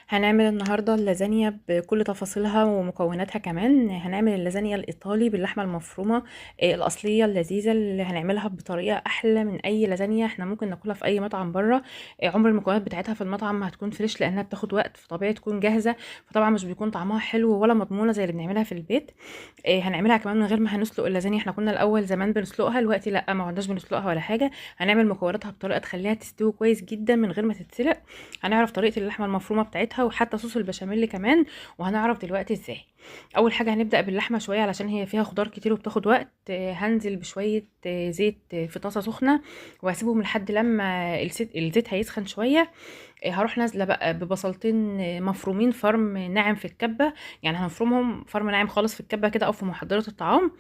هنعمل النهاردة اللازانيا بكل تفاصيلها ومكوناتها. كمان هنعمل اللازانيا الإيطالي باللحمة المفرومة الأصلية اللذيذة اللي هنعملها بطريقة أحلى من أي لازانيا احنا ممكن ناكلها في أي مطعم بره. عمر المكونات بتاعتها في المطعم ما هتكون fresh لأنها بتاخد وقت، فطبيعي تكون جاهزة، فطبعا مش بيكون طعمها حلو ولا مضمونة زي اللي بنعملها في البيت. هنعملها كمان من غير ما هنسلق اللازانيا. احنا كنا الأول زمان بنسلقها، دلوقتي لأ، ما عدناش بنسلقها ولا حاجة. هنعمل مكوناتها بطريقة تخليها تستوي كويس جدا من غير ما تتسلق. هنعرف طريقة اللحمة المفرومة بتاعتها وحتى صوص البشاميل كمان، وهنعرف دلوقتي ازاي. اول حاجة هنبدا باللحمه شوية علشان هي فيها خضار كتير وبتاخد وقت. هنزل بشوية زيت في طاسه سخنة وهسيبهم لحد لما الزيت هيسخن شوية. هروح نازله بقى ببصلتين مفرومين فرم ناعم في الكبه، يعني هنفرمهم فرم ناعم خالص في الكبه كده او في محضرة الطعام.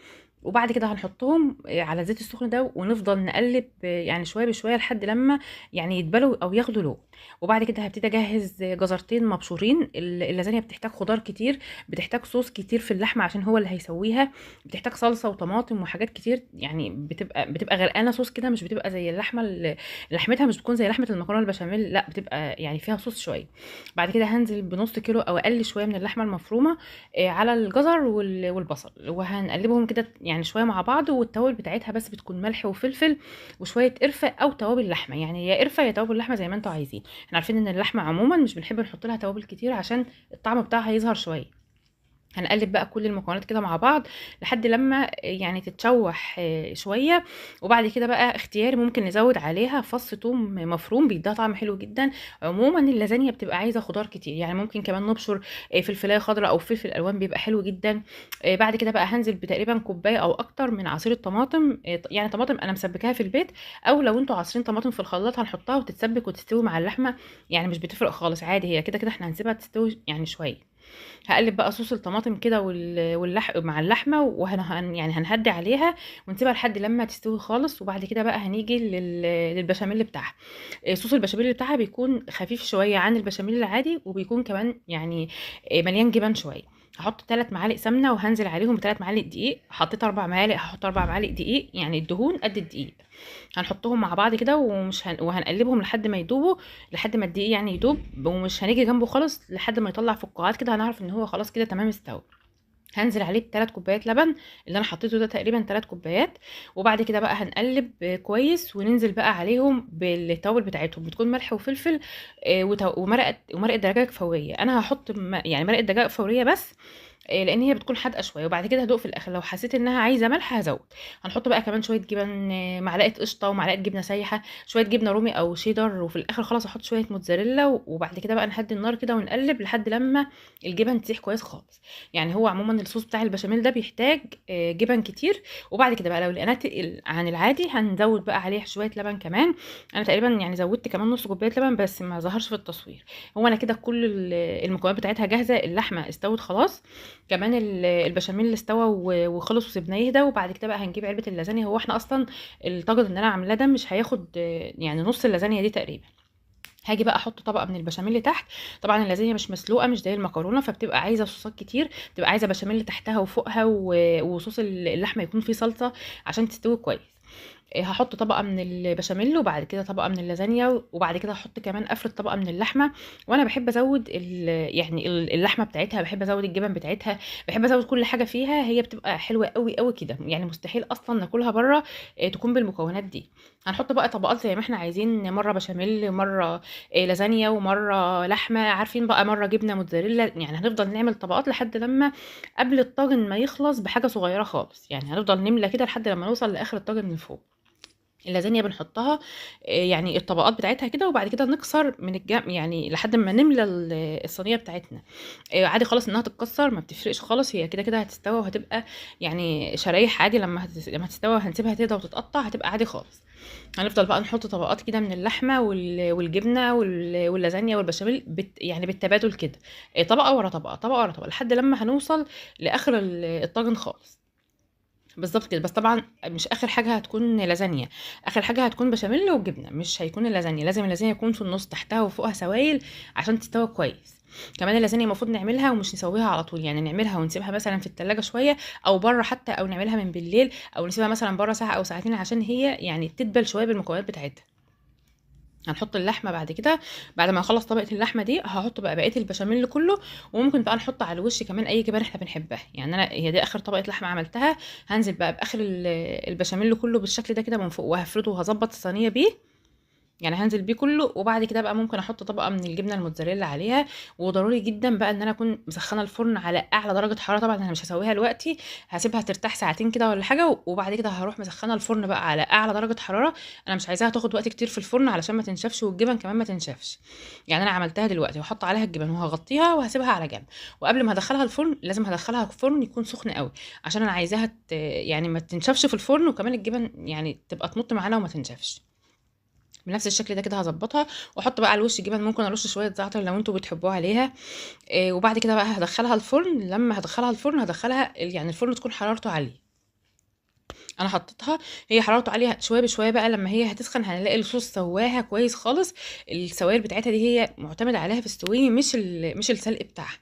وبعد كده هنحطهم على الزيت السخن ده ونفضل نقلب يعني شوية بشوية لحد لما يعني يتبلوا او ياخدوا لون. وبعد كده هبتدي اجهز جزرتين مبشورين. اللازانيا بتحتاج خضار كتير، بتحتاج صوص كتير في اللحمة عشان هو اللي هيسويها، بتحتاج صلصه وطماطم وحاجات كتير، يعني بتبقى غرقانة صوص كده، مش بتبقى زي اللحمة، لحمتها مش بتكون زي لحمه المكرونه البشاميل، لا بتبقى يعني فيها صوص شوية. بعد كده هنزل بنص كيلو او اقل شوية من اللحمة المفرومه على الجزر والبصل، وهنقلبهم كده يعني شوية مع بعض. والتوابل بتاعتها بس بتكون ملح وفلفل وشوية قرفه او توابل لحمه، يعني يا قرفه يا توابل لحمه زي ما انتوا عايزين. احنا عارفين ان اللحمة عموما مش بنحب نحط لها توابل كتير عشان الطعم بتاعها يظهر شوية. هنقلب بقى كل المكونات كده مع بعض لحد لما يعني تتشوح شوية. وبعد كده بقى اختياري ممكن نزود عليها فص ثوم مفروم، بيديها طعم حلو جدا. عموما اللازانيا بتبقى عايزه خضار كتير، يعني ممكن كمان نبشر فلفلايه خضراء او فلفل الوان بيبقى حلو جدا. بعد كده بقى هنزل بتقريبا كوباية او اكتر من عصير الطماطم، يعني طماطم انا مسبكاها في البيت، او لو انتوا عصرين طماطم في الخلاط هنحطها وتتسبك وتستوي مع اللحمة، يعني مش بتفرق خالص عادي، هي كده كده احنا هنسيبها تستوي يعني شوية. هقلب بقى صوص الطماطم كده مع اللحمة، يعني هنهدي عليها ونسيبها لحد لما تستوي خالص. وبعد كده بقى هنيجي للبشاميل بتاعها. صوص البشاميل بتاعها بيكون خفيف شوية عن البشاميل العادي، وبيكون كمان يعني مليان جبن شوية. هحط 3 معالق سمنه وهنزل عليهم 3 معالق دقيق، حطيت 4 معالق هحط 4 معالق دقيق، يعني الدهون قد الدقيق. هنحطهم مع بعض كده وهنقلبهم لحد ما يدوبوا، لحد ما الدقيق يعني يدوب، ومش هنيجي جنبه خالص لحد ما يطلع فقاعات كده، هنعرف ان هو خلاص كده تمام استوى. هنزل عليه ب3 كوبايات لبن، اللي انا حطيته ده تقريبا 3 كوبايات. وبعد كده بقى هنقلب كويس وننزل بقى عليهم بالتوابل بتاعتهم، بتكون ملح وفلفل ومرقه دجاج فورية. انا هحط يعني مرقه دجاج فورية بس، لان هي بتكون حادقه شوية. وبعد كده هدوق في الاخر، لو حسيت انها عايزه ملح هزود. هنحط بقى كمان شوية جبن، معلقه قشطه ومعلقة جبنه سايحه، شوية جبنه رومي او شيدر، وفي الاخر خلاص احط شوية موتزاريلا. وبعد كده بقى نهدي النار كده ونقلب لحد لما الجبن تسيح كويس خالص. يعني هو عموما الصوص بتاع البشاميل ده بيحتاج جبن كتير. وبعد كده بقى لو لقيناه تقل عن العادي هنزود بقى عليه شوية لبن كمان. انا تقريبا يعني زودت كمان نص كوباية لبن بس ما ظهرش في التصوير. هو انا كده كل المكونات بتاعتها جاهزة، اللحمة استوت خلاص، كمان البشاميل استوى وخلص وسيبناه يهدى. وبعد كده بقى هنجيب علبة اللازانيا. هو احنا اصلا الطاجن اللي انا عاملاه ده مش هياخد يعني نص اللازانيا دي تقريبا. هاجي بقى احط طبقه من البشاميل تحت. طبعا اللازانيا مش مسلوقة، مش زي المكرونه، فبتبقى عايزه صوصات كتير، بتبقى عايزه بشاميل تحتها وفوقها وصوص اللحمة يكون فيه صلصه عشان تستوي كويس. هحط طبقه من البشاميل وبعد كده طبقه من اللازانيا، وبعد كده هحط كمان افرد طبقه من اللحمة. وانا بحب ازود يعني اللحمة بتاعتها، بحب ازود الجبن بتاعتها، بحب ازود كل حاجة فيها، هي بتبقى حلوة قوي قوي كده، يعني مستحيل اصلا ناكلها بره تكون بالمكونات دي. هنحط بقى طبقات زي ما احنا عايزين، مرة بشاميل، مرة لازانيا، ومرة لحمه، عارفين بقى، مرة جبنه موتزاريلا. يعني هنفضل نعمل طبقات لحد لما قبل الطاجن ما يخلص بحاجة صغيرة خالص، يعني هنفضل نملى كده لحد لما نوصل لاخر الطاجن من فوق. اللازانيا بنحطها يعني الطبقات بتاعتها كده، وبعد كده نكسر من الجنب يعني لحد ما نملى الصينية بتاعتنا. عادي خالص انها تتكسر، ما بتفرقش خالص، هي كده كده هتستوى وهتبقى يعني شرايح عادي. لما هتستوى هنسيبها تهدى وتتقطع، هتبقى عادي خالص. هنفضل بقى نحط طبقات كده من اللحمة والجبنه واللازانيا والبشاميل يعني بالتبادل كده، طبقه ورا طبقه، طبقه ورا طبقه، لحد لما هنوصل لاخر الطاجن خالص بالظبط كده. بس طبعا مش اخر حاجة هتكون لازانيا، اخر حاجة هتكون بشاميل وجبنه، مش هيكون اللازانيا. لازم اللازانيا يكون في النص تحتها وفوقها سوائل عشان تستوي كويس. كمان اللازانيا المفروض نعملها ومش نسويها على طول، يعني نعملها ونسيبها مثلا في التلاجة شوية او بره حتى، او نعملها من بالليل، او نسيبها مثلا بره ساعة او ساعتين عشان هي يعني تدبل شوية بالمكونات بتاعتها. هنحط اللحمة بعد كده، بعد ما نخلص طبقه اللحمة دي هحط بقى بقية البشاميل كله، وممكن بقى نحط على الوش كمان اي جبن احنا بنحبها. يعني انا هي دي اخر طبقه لحمه عملتها، هنزل بقى باخر البشاميل كله بالشكل ده كده من فوق، وهفرده وهظبط الصينية بيه، يعني هنزل بيه كله. وبعد كده بقى ممكن احط طبقه من الجبنة الموتزاريلا عليها. وضروري جدا بقى ان انا اكون مسخنه الفرن على اعلى درجه حرارة. طبعا انا مش هسويها دلوقتي، هسيبها ترتاح ساعتين كده ولا حاجة، وبعد كده هروح مسخنه الفرن بقى على اعلى درجه حرارة. انا مش عايزاها تاخد وقت كتير في الفرن علشان ما تنشفش، والجبن كمان ما تنشفش. يعني انا عملتها دلوقتي وهحط عليها الجبن وهغطيها وهسيبها على جنب. وقبل ما هدخلها الفرن لازم هدخلها الفرن يكون سخن قوي، عشان انا عايزاها يعني ما تنشفش في الفرن، وكمان الجبن يعني تبقى تمط معانا وما تنشفش. بنفس الشكل ده كده هظبطها، واحط بقى على الوش جبن، ممكن ارش شوية زعتر لو انتوا بتحبوه عليها. وبعد كده بقى هدخلها الفرن. لما هدخلها الفرن هدخلها يعني الفرن تكون حرارته عالية. انا حطيتها هي حرارته عالية شوية بشوية بقى، لما هي هتسخن هنلاقي الصوص سواها كويس خالص. السوائل بتاعتها دي هي معتمدة عليها في السوي، مش السلق بتاعها.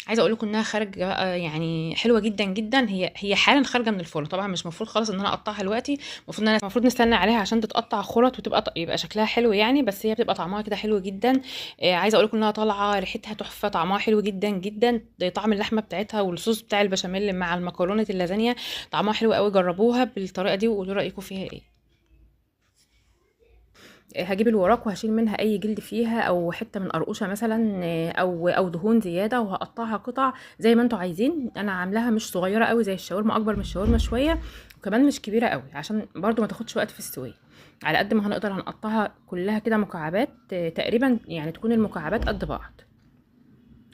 عايزه اقول لكم انها خارجه بقى يعني حلوة جدا جدا. هي حالا خارجه من الفرن. طبعا مش مفروض خالص ان انا اقطعها دلوقتي، المفروض ان انا المفروض نستنى عليها عشان تتقطع خرط وتبقى يبقى شكلها حلو يعني، بس هي بتبقى طعمها كده حلو جدا. عايزه اقول لكم انها طالعه ريحتها تحفة، طعمها حلو جدا جدا. طعم اللحمة بتاعتها والصوص بتاع البشاميل مع المكرونه اللازانيا طعمها حلو قوي. جربوها بالطريقة دي وقولوا رايكم فيها ايه. هجيب الوراك وهشيل منها اي جلد فيها او حتة من قرقوشه مثلا او دهون زيادة، وهقطعها قطع زي ما انتوا عايزين. انا عاملاها مش صغيرة قوي زي الشاورما، اكبر من الشاورما شوية، وكمان مش كبيرة قوي عشان برضو ما تاخدش وقت في السوية. على قد ما هنقدر هنقطعها كلها كده مكعبات تقريبا، يعني تكون المكعبات قد بعض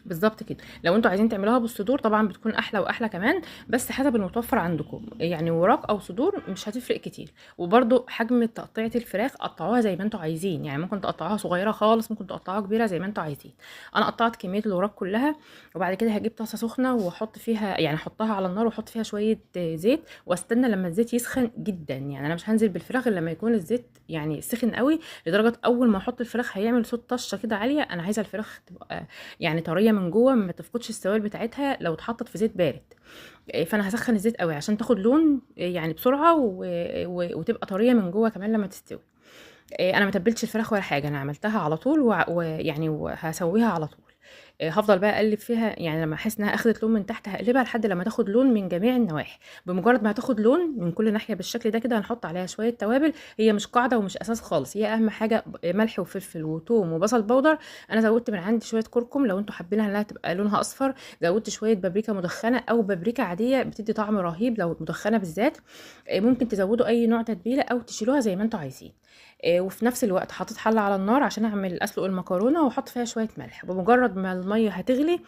بالظبط كده. لو انتوا عايزين تعملوها بالصدور طبعا بتكون احلى واحلى كمان، بس حسب المتوفر عندكم، يعني وراك او صدور مش هتفرق كتير. وبرده حجم تقطيعه الفراخ قطعوها زي ما انتوا عايزين، يعني ممكن تقطعوها صغيرة خالص، ممكن تقطعوها كبيرة زي ما انتوا عايزين. انا قطعت كمية الوراك كلها، وبعد كده هجيب طاسه سخنة واحط فيها، يعني احطها على النار واحط فيها شوية زيت، واستنى لما الزيت يسخن جدا. يعني انا مش هنزل بالفراخ الا لما يكون الزيت يعني سخن قوي، لدرجة اول ما احط الفراخ هيعمل صوت طشه كده عالية. انا عايزه الفراخ تبقى يعني طرية من جوه، ما تفقدش السوائل بتاعتها لو اتحطت في زيت بارد. فانا هسخن الزيت قوي عشان تاخد لون يعني بسرعة وتبقى طرية من جوه كمان لما تستوي. انا ما تبلتش الفراخ ولا حاجة، انا عملتها على طول ويعني وهسويها على طول. هفضل بقى اقلب فيها، يعني لما احس انها اخدت لون من تحت هقلبها لحد لما تاخد لون من جميع النواحي. بمجرد ما هتاخد لون من كل ناحية بالشكل ده كده هنحط عليها شوية توابل. هي مش قاعدة ومش اساس خالص، هي اهم حاجة ملح وفلفل وثوم وبصل بودر. انا زودت من عندي شوية كركم لو انتوا حابينها انها تبقى لونها اصفر، زودت شوية بابريكا مدخنه او بابريكا عادية بتدي طعم رهيب لو مدخنه بالذات. ممكن تزودوا اي نوع تتبيله او تشيلوها زي ما انتوا عايزين. وفي نفس الوقت حطيت حله على النار عشان اعمل اسلق المكرونه، واحط فيها شوية ملح. بمجرد ما المية هتغلي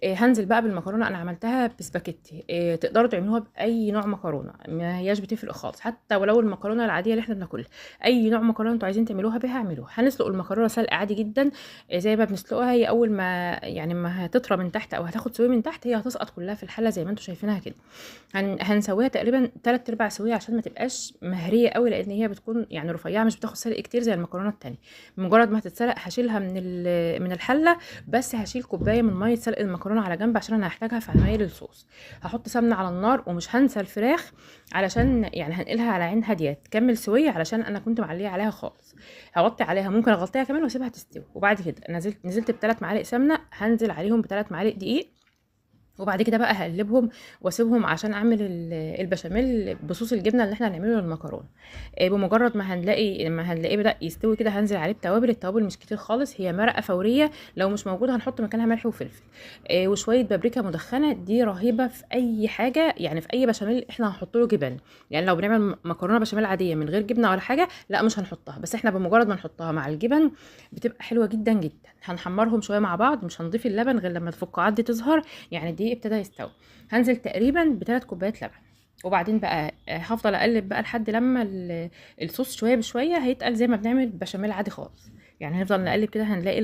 هنزل بقى بالمكرونه. انا عملتها بسباكيتي، تقدروا تعملوها باي نوع مكرونه، ما هياش بتفرق خالص، حتى ولو المكرونه العادية اللي احنا بناكلها، اي نوع مكرونه انتوا عايزين تعملوها بيها اعملوها. هنسلق المكرونه سلق عادي جدا زي ما بنسلقها. هي اول ما يعني ما هتطرى من تحت او هتاخد سويه من تحت هي هتسقط كلها في الحلة زي ما انتوا شايفينها كده. هنسويها تقريبا 3/4 سويه عشان ما تبقاش مهريه قوي، لان هي بتكون يعني رفيعة مش بتاخد سلق كتير زي المكرونه التانية. بمجرد ما هتتسلق هشيلها من الحلة، بس هشيل كوباية من مية سلق المكرونه على جنب عشان انا هحتاجها في عمايل الصوص. هحط سمنه على النار، ومش هنسى الفراخ علشان يعني هنقلها على عين هادية تكمل سويه، علشان انا كنت معليه عليها خالص. هوطي عليها، ممكن اغطيها كمان واسيبها تستوي. وبعد كده نزلت ب3 معالق سمنه، هنزل عليهم ب3 معالق دقيق، وبعد كده بقى هقلبهم واسيبهم عشان اعمل البشاميل بصوص الجبنة اللي احنا هنعمله للمكرونه. بمجرد ما هنلاقيه بدا يستوي كده هنزل عليه بتوابل. التوابل مش كتير خالص، هي مرقه فورية، لو مش موجودة هنحط مكانها ملح وفلفل، وشوية بابريكا مدخنه. دي رهيبة في اي حاجة، يعني في اي بشاميل احنا هنحط له جبن. يعني لو بنعمل مكرونه بشاميل عادية من غير جبنه ولا حاجة لا مش هنحطها، بس احنا بمجرد ما نحطها مع الجبن بتبقى حلوة جدا جدا. هنحمرهم شوية مع بعض، مش هنضيف اللبن غير لما الفقاعات دي تظهر، يعني دي ابتدى يستوي. هنزل تقريبا ب3 كوبايات لبن، وبعدين بقى هفضل اقلب بقى لحد لما الصوص شوية بشوية هيتقل زي ما بنعمل بشاميل عادي خالص. يعني هنفضل نقلب كده هنلاقي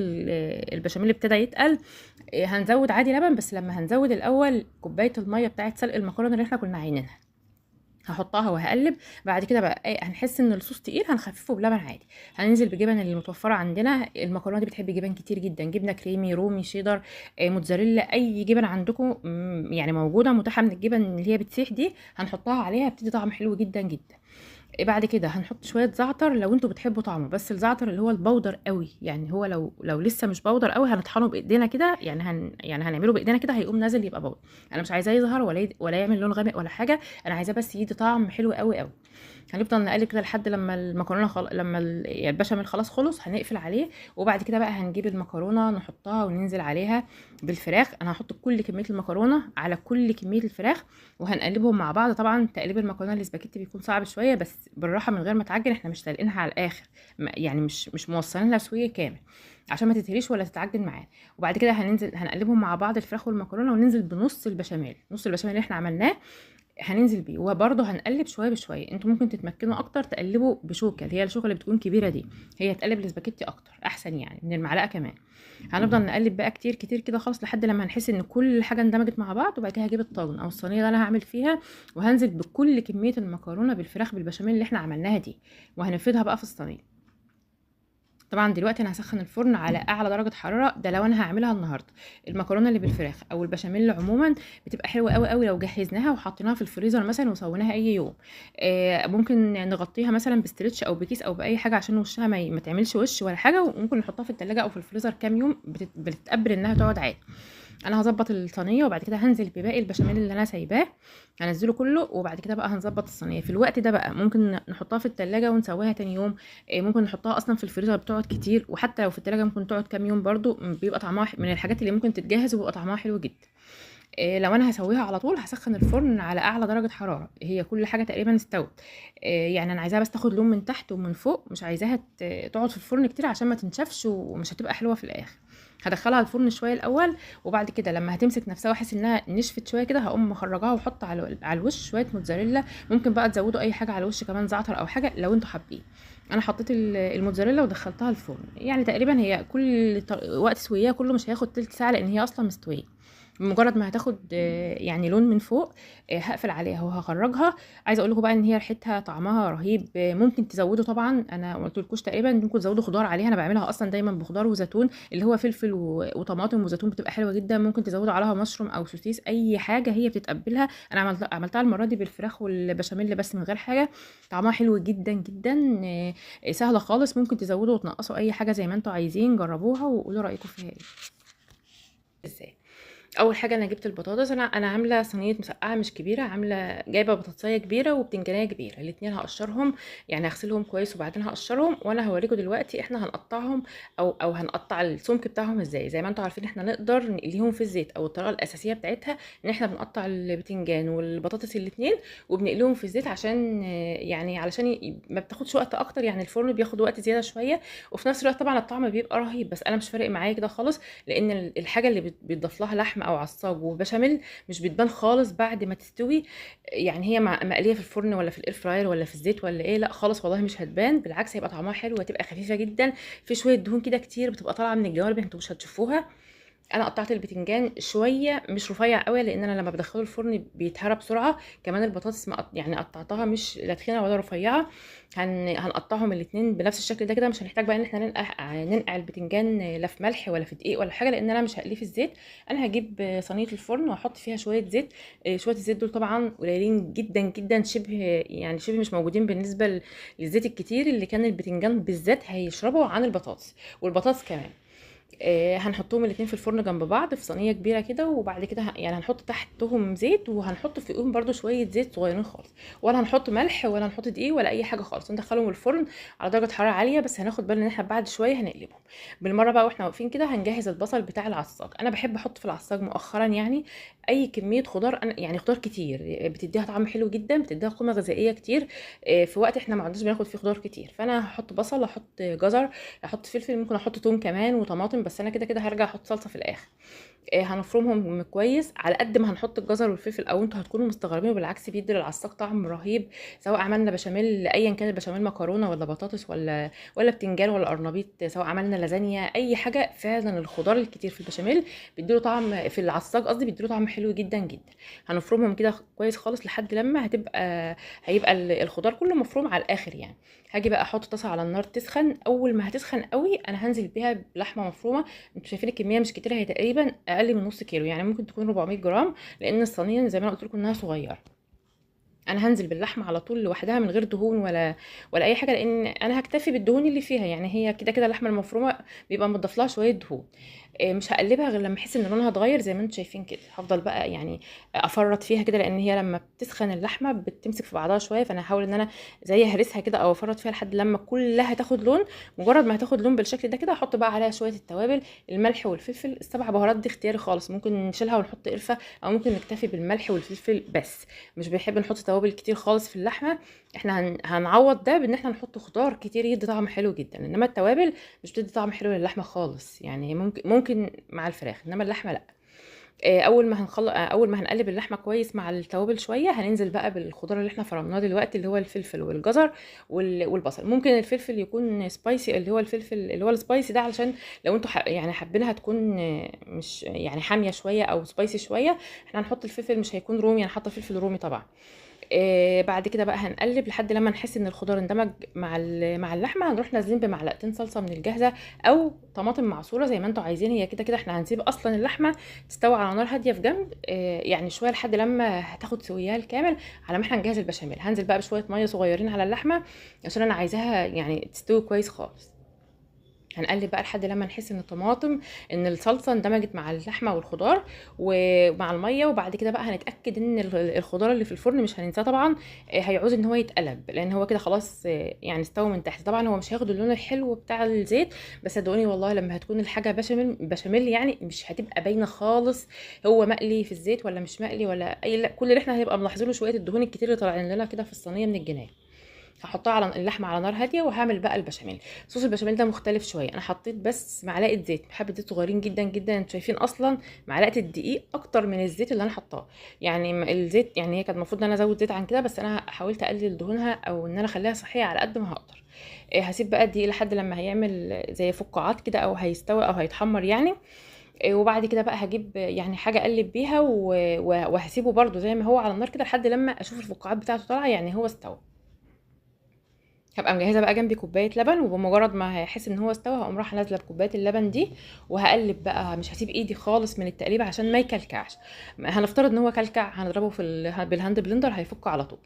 البشاميل ابتدى يتقل. هنزود عادي لبن، بس لما هنزود الاول كوباية المية بتاعه سلق المكرونه اللي احنا كنا عينينها هحطها وهقلب. بعد كده بقى هنحس ان الصوص تقيل هنخففه بلبن عادي. هننزل بجبن اللي متوفرة عندنا. المكرونه دي بتحب جبن كتير جدا، جبنه كريمي، رومي، شيدر، موتزاريلا، اي جبن عندكم يعني موجودة متاحة من الجبن اللي هي بتسيح دي هنحطها عليها، بتدي طعم حلو جدا جدا. بعد كده هنحط شوية زعتر لو انتوا بتحبوا طعمه، بس الزعتر اللي هو ال powder قوي، يعني هو لو لسه مش powder قوي هنطحنه بايدينا كده، يعني يعني هنعمله بايدينا كده هيقوم نازل يبقى powder. انا مش عايزاه يظهر ولا يعمل لون غامق ولا حاجة، انا عايزاه بس يدي طعم حلو قوي قوي. هنفضل نقلب كده لحد لما المكرونه لما البشاميل خلاص خلص هنقفل عليه. وبعد كده بقى هنجيب المكرونه نحطها وننزل عليها بالفراخ. انا هحط كل كمية المكرونه على كل كمية الفراخ وهنقلبهم مع بعض. طبعا تقليب المكرونه الاسباجيتي بيكون صعب شوية، بس بالراحة من غير ما تعجن، احنا مش سالقينها على الاخر، يعني مش موصلينها سويه كامل عشان ما تتهريش ولا تتعجن معانا. وبعد كده هنقلبهم مع بعض الفراخ والمكرونه، وننزل بنص البشاميل، نص البشاميل اللي احنا عملناه هننزل بيه، وبرده هنقلب شوية بشوية. انتوا ممكن تتمكنوا اكتر تقلبوا بشوكة، اللي هي الشوكة اللي بتكون كبيرة دي، هي هتقلب الاسباجيتي اكتر احسن يعني من المعلقة كمان. هنفضل نقلب بقى كتير كتير كده خالص لحد لما هنحس ان كل حاجة اندمجت مع بعض. وبعد كده هجيب الطاجن او الصينية اللي انا هعمل فيها، وهنزل بكل كمية المكرونه بالفراخ بالبشاميل اللي احنا عملناها دي، وهنفردها بقى في الصينية. طبعا دلوقتي انا هسخن الفرن على اعلى درجه حرارة، ده لو انا هعملها النهارده. المكرونه اللي بالفراخ او البشاميل عموما بتبقى حلوة قوي قوي لو جهزناها وحطيناها في الفريزر مثلا وسويناها اي يوم. ممكن نغطيها مثلا ب stretch او بكيس او باي حاجة عشان وشها ما تعملش وش ولا حاجة، وممكن نحطها في التلاجة او في الفريزر كام يوم، بتتقبل انها تقعد عادي. انا هظبط الصينية وبعد كده هنزل بباقي البشاميل اللي انا سايباه، هنزله كله. وبعد كده بقى هنظبط الصينية. في الوقت ده بقى ممكن نحطها في التلاجة ونسويها تاني يوم، ممكن نحطها اصلا في الفريزر بتقعد كتير، وحتى لو في التلاجة ممكن تقعد كام يوم برضو، بيبقى طعمها من الحاجات اللي ممكن تتجهز وبيبقى طعمها حلو جدا. لو انا هسويها على طول هسخن الفرن على اعلى درجه حرارة، هي كل حاجة تقريبا استوت. يعني انا عايزاها بس تاخد لون من تحت ومن فوق، مش عايزاها تقعد في الفرن كتير عشان ما تنشفش ومش هتبقى حلوة في الاخر. هدخلها الفرن شوية الاول، وبعد كده لما هتمسك نفسها واحس انها نشفت شوية كده هقوم مخرجاها واحط على الوش شوية موتزاريلا. ممكن بقى تزودوا اي حاجة على الوش كمان، زعتر او حاجة لو انتوا حابين. انا حطيت الموتزاريلا ودخلتها الفرن، يعني تقريبا هي كل وقت سويها كله مش هياخد تلت ساعة لان هي اصلا مستوية. بمجرد ما هتاخد يعني لون من فوق هقفل عليها وهخرجها. عايزه اقول لكم بقى ان هي ريحتها طعمها رهيب. ممكن تزودوا، طبعا انا ما قلتلكوش تقريبا ممكن تزودوا خضار عليها، انا بعملها اصلا دايما بخضار وزيتون اللي هو فلفل وطماطم وزيتون، بتبقى حلوة جدا. ممكن تزودوا عليها مشروم او سوسيس، اي حاجة هي بتتقبلها. انا عملتها المرة دي بالفراخ والبشاميل بس من غير حاجة، طعمها حلو جدا جدا، سهلة خالص. ممكن تزودوا وتنقصوا اي حاجة زي ما انتوا عايزين، جربوها وقولوا رايكم فيها ايه. ازاي؟ اول حاجة انا جبت البطاطس، انا عامله صينية مسقعه مش كبيرة، عامله جايبه بطاطسيه كبيرة وبتنجانيه كبيرة، الاثنين هقشرهم، يعني هغسلهم كويس وبعدين هقشرهم. وانا هوريكم دلوقتي احنا هنقطعهم او هنقطع السمك بتاعهم ازاي. زي ما انتم عارفين احنا نقدر نقليهم في الزيت، او الطريقة الاساسية بتاعتها ان احنا بنقطع البتنجان والبطاطس الاثنين وبنقليهم في الزيت، عشان يعني علشان ما بتاخدش وقت اكتر، يعني الفرن بياخد وقت زيادة شوية، وفي نفس الوقت طبعا الطعم بيبقى رهيب. بس انا مش فارق معايا كده خالص، لان الحاجة اللي بيتضاف لها لحم او عصاج وبشاميل مش بتبان خالص بعد ما تستوي، يعني هي مقلية في الفرن ولا في ال air fryer ولا في الزيت ولا ايه، لا خالص والله مش هتبان، بالعكس هيبقى طعمها حلو وهتبقى خفيفة جدا. في شوية دهون كده كتير بتبقى طالعه من الجوانب انتوا مش هتشوفوها. انا قطعت البتنجان شوية مش رفيع قوي، لان انا لما بدخله الفرن بيتهرى بسرعة. كمان البطاطس يعني قطعتها مش لا تخينة ولا رفيعة، هنقطعهم الاثنين بنفس الشكل ده كده. مش هنحتاج بقى ان احنا ننقع البتنجان لا في ملح ولا في دقيق ولا حاجة، لان انا مش هقليه في الزيت. انا هجيب صينية الفرن واحط فيها شوية زيت، شوية الزيت دول طبعا قليلين جدا جدا، شبه يعني شبه مش موجودين بالنسبة للزيت الكتير اللي كان البتنجان بالذات هيشربه عن البطاطس، والبطاطس كمان. هنحطهم الاثنين في الفرن جنب بعض في صينية كبيرة كده، وبعد كده يعني هنحط تحتهم زيت، وهنحط فوقهم برده شوية زيت صغيرين خالص، ولا هنحط ملح ولا هنحط دقيق ولا اي حاجة خالص. ندخلهم الفرن على درجه حرارة عالية، بس هناخد بالنا ان احنا بعد شوية هنقلبهم. بالمرة بقى واحنا واقفين كده هنجهز البصل بتاع العصاج. انا بحب احط في العصاج مؤخرا يعني اي كمية خضار، انا يعني خضار كتير بتديها طعم حلو جدا، بتديها قيمة غذائية كتير في وقت احنا ما عندناش بناخد فيه خضار كتير. فانا هحط بصل، هحط جزر، هحط فلفل، ممكن احط توم كمان وطماطم، بس انا كده كده هرجع احط صلصه في الاخر. هنفرمهم كويس على قد ما هنحط الجزر والفلفل، او انتوا هتكونوا مستغربين، وبالعكس بيدي للعصاج طعم رهيب. سواء عملنا بشاميل ايا كان البشاميل، مكرونه ولا بطاطس ولا بتنجان ولا قرنبيط، سواء عملنا لازانيا، اي حاجة، فعلا الخضار الكتير في البشاميل بيديله طعم، في العصاج قصدي بيديله طعم حلو جدا جدا. هنفرمهم كده كويس خالص لحد لما هيبقى الخضار كله مفروم على الاخر. يعني هاجي بقى احط طاسه على النار تسخن، اول ما هتسخن قوي انا هنزل بيها بلحمه مفرومه. انتوا شايفين الكمية مش كتير، هي تقريبا اقل من نص كيلو، يعني ممكن تكون 400 جرام، لان الصينية زي ما انا قلت لكم انها صغيرة. انا هنزل باللحمه على طول لوحدها من غير دهون ولا اي حاجة، لان انا هكتفي بالدهون اللي فيها. يعني هي كده كده اللحمة المفرومه بيبقى متضاف لها شوية دهون. مش هقلبها غير لما احس ان لونها اتغير زي ما انتم شايفين كده. هفضل بقى يعني افرط فيها كده، لان هي لما بتسخن اللحمة بتمسك في بعضها شوية، فانا هحاول ان انا زي هرسها كده او افرط فيها لحد لما كلها تاخد لون. مجرد ما هتاخد لون بالشكل ده كده هحط بقى عليها شوية التوابل، الملح والفلفل. السبع بهارات دي اختياري خالص، ممكن نشيلها ونحط قرفه، او ممكن نكتفي بالملح والفلفل بس. مش بنحب نحط توابل كتير خالص في اللحمة، احنا هنعوض ده بان احنا نحط خضار كتير يدي طعم حلو جدا، انما التوابل مش بتدي طعم حلو للحمه خالص. يعني ممكن مع الفراخ، انما اللحمة لا. اول ما هنقلب اللحمة كويس مع التوابل شوية، هننزل بقى بالخضار اللي احنا فرمناه دلوقتي، اللي هو الفلفل والجزر والبصل. ممكن الفلفل يكون spicy، اللي هو الفلفل اللي هو ال spicy ده، علشان لو انتوا يعني حابينها تكون مش يعني حامية شوية او spicy شوية، احنا هنحط الفلفل مش هيكون رومي، انا حاطه فلفل رومي طبعا. بعد كده بقى هنقلب لحد لما نحس ان الخضار اندمج مع اللحمة. هنروح نازلين بمعلقتين صلصه من الجاهزة او طماطم معصوره زي ما انتوا عايزين. هي كده كده احنا هنسيب اصلا اللحمة تستوي على نار هادية في جنب، يعني شوية لحد لما هتاخد سويها الكامل على ما احنا نجهز البشاميل. هنزل بقى بشوية مية صغيرين على اللحمة عشان انا عايزاها يعني تستوي كويس خالص. هنقلب بقى لحد لما نحس ان الطماطم ان الصلصه اندمجت مع اللحمة والخضار ومع المية. وبعد كده بقى هنتاكد ان الخضار اللي في الفرن مش هننساه طبعا، هيعوز ان هو يتقلب، لان هو كده خلاص يعني استوى من تحت. طبعا هو مش هياخد اللون الحلو بتاع الزيت، بس صدقوني والله لما هتكون الحاجة بشاميل يعني مش هتبقى باينة خالص هو مقلي في الزيت ولا مش مقلي ولا اي، لا، كل اللي احنا هنبقى ملاحظينه شوية الدهون الكتير اللي طالعين لنا كده في الصينية من الجناب. هحطها على اللحمة على نار هادية، وهعمل بقى البشاميل. صوص البشاميل ده مختلف شوية، انا حطيت بس معلقه زيت، حبه زيت صغيرين جدا جدا. انتوا شايفين اصلا معلقه الدقيق اكتر من الزيت اللي انا حطاه، يعني الزيت يعني هي كانت المفروض ان انا ازود زيت عن كده، بس انا حاولت اقلل دهونها او ان انا اخليها صحية على قد ما هقدر. هسيب بقى الدقيق لحد لما هيعمل زي فقاعات كده او هيستوي او هيتحمر يعني. وبعد كده بقى هجيب يعني حاجة اقلب بيها وهسيبه برده زي ما هو على النار كده لحد لما اشوف الفقاعات بتاعته طالعه، يعني هو استوى. هبقى مجهزة بقى جنبي كوباية لبن، وبمجرد ما هحس ان هو استوى هقوم رايحة نازله بكوبايه اللبن دي وهقلب بقى، مش هسيب ايدي خالص من التقليب عشان ما يكلكعش. هنفترض ان هو كلكع هنضربه في بال hand blender هيفك على طول.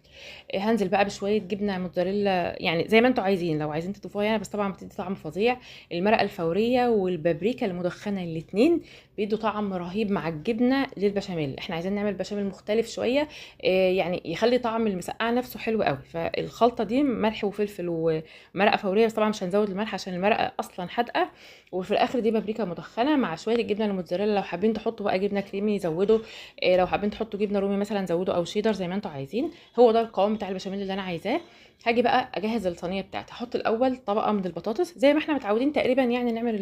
هنزل بقى بشوية جبنه موتزاريلا يعني زي ما انتوا عايزين، لو عايزين تضيفوها يعني، بس طبعا بتدي طعم فظيع. المرقه الفورية والبابريكا المدخنه الاثنين بيدوا طعم رهيب مع الجبنة للبشاميل. احنا عايزين نعمل بشاميل مختلف شوية، يعني يخلي طعم المسقعه نفسه حلو قوي. فالخلطه دي ملح وفلفل ومرقه فورية، بس طبعا مش هنزود الملح عشان المرقه اصلا حادقه. وفي الاخر دي بابريكا مدخنه مع شوية الجبنة الموتزاريلا. لو حابين تحطوا بقى جبنه كريمي زودوا، لو حابين تحطوا جبنه رومي مثلا زودوا، او شيدر زي ما انتوا عايزين. هو ده القوام بتاع البشاميل اللي انا عايزاه. هاجي بقى اجهز الصينية بتاعتي. هحط الاول طبقه من البطاطس زي ما احنا متعودين تقريبا يعني نعمل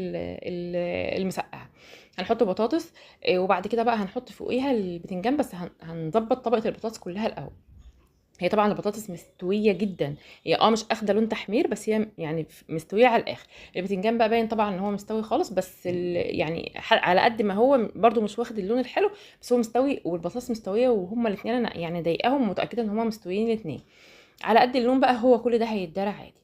المسقعه. هنحط بطاطس، وبعد كده بقى هنحط فوقيها البتنجان، بس هنظبط طبقه البطاطس كلها الاول. هي طبعا البطاطس مستوية جدا، هي مش اخده لون تحمير، بس هي يعني مستوية على الاخر. البتنجان بقى باين طبعا ان هو مستوي خالص، بس يعني على قد ما هو برده مش واخد اللون الحلو، بس هو مستوي والبطاطس مستوية، وهما الاثنين انا يعني ضايقاهم ومتاكده ان هما مستويين الاثنين. على قد اللون بقى هو كل ده هيتدرع عادي.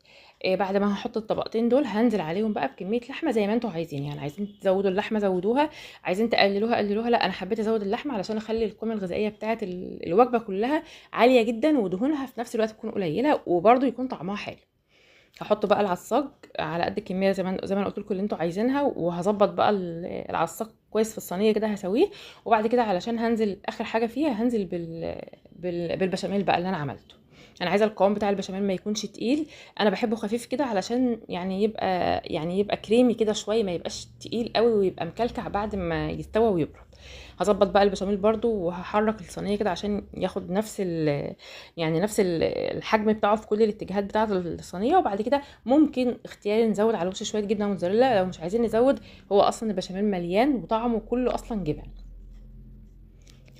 بعد ما هحط الطبقتين دول هنزل عليهم بقى بكمية لحمه زي ما انتوا عايزين، يعني عايزين تزودوا اللحمة زودوها، عايزين تقللوها قللوها. لا انا حبيت ازود اللحمة علشان اخلي القيمة الغذائية بتاعه الوجبة كلها عالية جدا، ودهونها في نفس الوقت تكون قليله، وبرده يكون طعمها حلو. هحط بقى العصاج على قد الكمية زي ما انا قلت لكم اللي انتوا عايزينها، وهظبط بقى العصاج كويس في الصينية كده هسويه. وبعد كده علشان هنزل اخر حاجة فيها هنزل بالبشاميل بقى اللي انا عملته. انا عايزه القوام بتاع البشاميل ما يكونش تقيل، انا بحبه خفيف كده علشان يعني يبقى كريمي كده شوية، ما يبقاش تقيل قوي ويبقى مكلكع بعد ما يستوى ويبرد. هظبط بقى البشاميل برده وهحرك الصينية كده عشان ياخد نفس نفس الحجم بتاعه في كل الاتجاهات بتاعه الصينية. وبعد كده ممكن اختياري نزود على وش شوية جبنه موتزاريلا، لو مش عايزين نزود هو اصلا البشاميل مليان وطعمه كله اصلا جبن.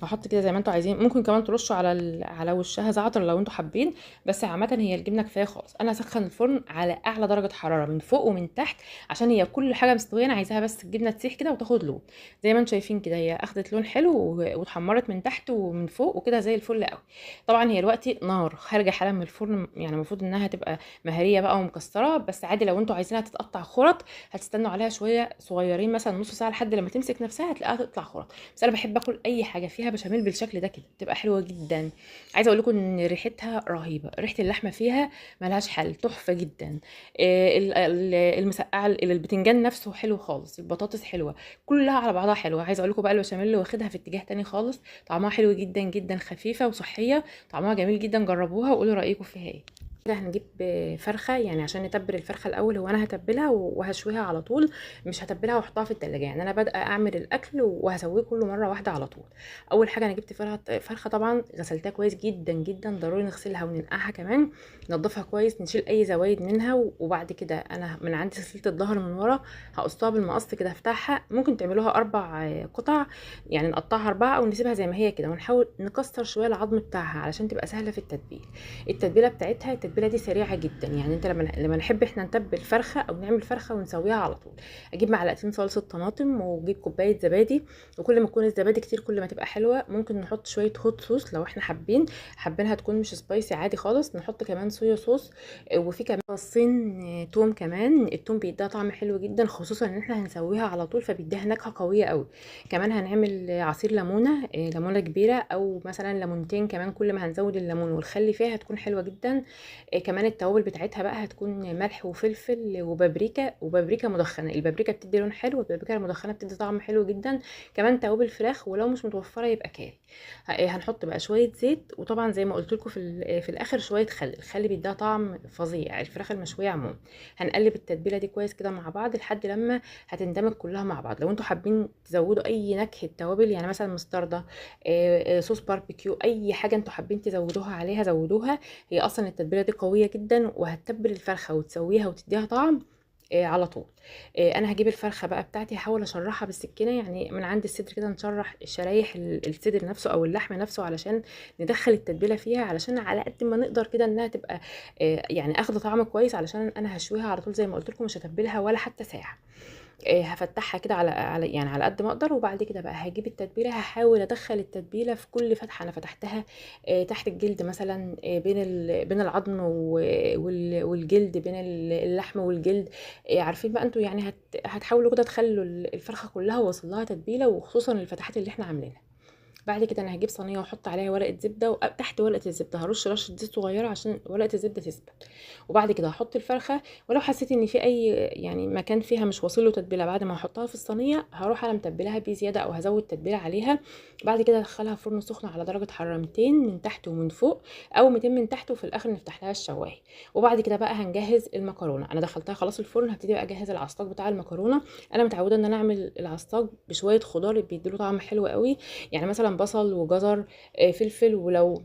هحط كده زي ما انتوا عايزين، ممكن كمان ترشوا على وشها زعتر لو انتوا حابين، بس عامة هي الجبنة كفاية خالص. انا هسخن الفرن على اعلى درجه حرارة من فوق ومن تحت عشان هي كل حاجة مستوية، انا عايزاها بس الجبنة تسيح كده وتاخد لون. زي ما انتوا شايفين كده هي اخدت لون حلو واتحمرت من تحت ومن فوق وكده زي الفل قوي. طبعا هي دلوقتي نار خارجه حالا من الفرن، يعني المفروض انها تبقى مهريه بقى ومكسره، بس عادي لو انتوا عايزينها تتقطع خرط هتستنوا عليها شوية صغيرين مثلا نص ساعة لحد لما تمسك نفسها هتلاقيها تطلع خرط. بس انا بحب اكل اي حاجة فيها بشاميل بالشكل ده كده، بتبقى حلوة جدا. عايزه اقول لكم ان ريحتها رهيبة، ريحه اللحمة فيها ملهاش حل، تحفة جدا. المسقعه، البتنجان نفسه حلو خالص، البطاطس حلوة، كلها على بعضها حلوة. عايزه اقول لكم بقى البشاميل واخدها في اتجاه تاني خالص، طعمها حلو جدا جدا، خفيفة وصحية، طعمها جميل جدا. جربوها وقولوا رايكم فيها ايه. كده هنجيب فرخة، يعني عشان نتبل الفرخه الاول. هو انا هتبلها وهشويها على طول، مش هتبلها واحطها في التلاجة، يعني انا بادئه اعمل الاكل وهسويه كله مرة واحدة على طول. اول حاجة انا جبت فرخة طبعا غسلتها كويس جدا جدا، ضروري نغسلها وننقعها كمان، ننضفها كويس، نشيل اي زوايد منها. وبعد كده انا من عندي سلسلة الظهر من ورا هقصها بالمقص كده، هفتحها، ممكن تعملوها 4 قطع، يعني نقطعها 4 او نسيبها زي ما هي كده، ونحاول نكسر شوية العظم بتاعها علشان تبقى سهلة في التتبيل. التتبيله بتاعتها التتبيله دي سريعة جدا، يعني انت لما نحب احنا نتبل فرخة او نعمل فرخة ونسويها على طول. اجيب معلقتين صلصه طماطم، واجيب كوباية زبادي، وكل ما تكون الزبادي كتير كل ما تبقى حلوة. ممكن نحط شوية hot sauce لو احنا حابينها تكون مش spicy عادي خالص. نحط كمان soya sauce، وفي كمان فصين توم كمان، التوم بيديها طعم حلو جدا، خصوصا ان احنا هنسويها على طول فبيديها نكهة قوية قوي. كمان هنعمل عصير ليمونه، ليمونه كبيرة او مثلا ليمونتين كمان، كل ما هنزود الليمون والخل فيها هتكون حلوة جدا. كمان التوابل بتاعتها بقى هتكون ملح وفلفل وبابريكا، وبابريكا مدخنه، البابريكا بتدي لون حلو، والبابريكا المدخنه بتدي طعم حلو جدا. كمان توابل فراخ، ولو مش متوفرة يبقى كاري. هنحط بقى شوية زيت، وطبعا زي ما قلت لكم في الاخر شوية خل، الخل بيديها طعم فظيع الفراخ المشويه عموما. هنقلب التتبيله دي كويس كده مع بعض لحد لما هتندمج كلها مع بعض. لو انتوا حابين تزودوا اي نكهة توابل، يعني مثلا مستردة، صوص باربيكيو، اي حاجة انتوا حابين تزودوها عليها زودوها. هي اصلا التتبيله دي قوية جدا، وهتتبل الفرخه وتسويها وتديها طعم على طول. انا هجيب الفرخه بقى بتاعتي، هحاول اشرحها بالسكينة، يعني من عند الصدر كده نشرح شرايح الصدر نفسه او اللحم نفسه علشان ندخل التتبيله فيها، علشان على قد ما نقدر كده انها تبقى يعني اخده طعم كويس، علشان انا هشويها على طول زي ما قلت لكم، مش هتبلها ولا حتى ساعة. هفتحها كده على يعني على قد ما اقدر. وبعد كده بقى هجيب التتبيله، هحاول ادخل التتبيله في كل فتحه انا فتحتها، تحت الجلد مثلا، بين العظم والجلد، بين اللحم والجلد. عارفين بقى انتوا يعني هتحاولوا كده تخلوا الفرخه كلها وصل لها تتبيله، وخصوصا الفتحات اللي احنا عاملينها. بعد كده انا هجيب صينية واحط عليها ورقة زبدة، وتحت ورقة الزبدة هرش رشه زيت صغيرة عشان ورقة الزبدة تثبت. وبعد كده هحط الفرخه، ولو حسيت ان في اي يعني مكان فيها مش واصل له تتبيله بعد ما احطها في الصينية هروح انا متبلاها بزيادة او هزود تتبيله عليها. بعد كده هدخلها فرن سخن على درجه حرارة 200 من تحت ومن فوق، او 200 من تحت، وفي الاخر نفتح لها الشوايه. وبعد كده بقى هنجهز المكرونه. انا دخلتها خلاص الفرن، هبتدي بقى اجهز العصاج بتاع المكرونه. انا متعوده ان انا اعمل العصاج بشوية خضار بيديله طعم حلو قوي، يعني مثلا بصل وجزر، فلفل، ولو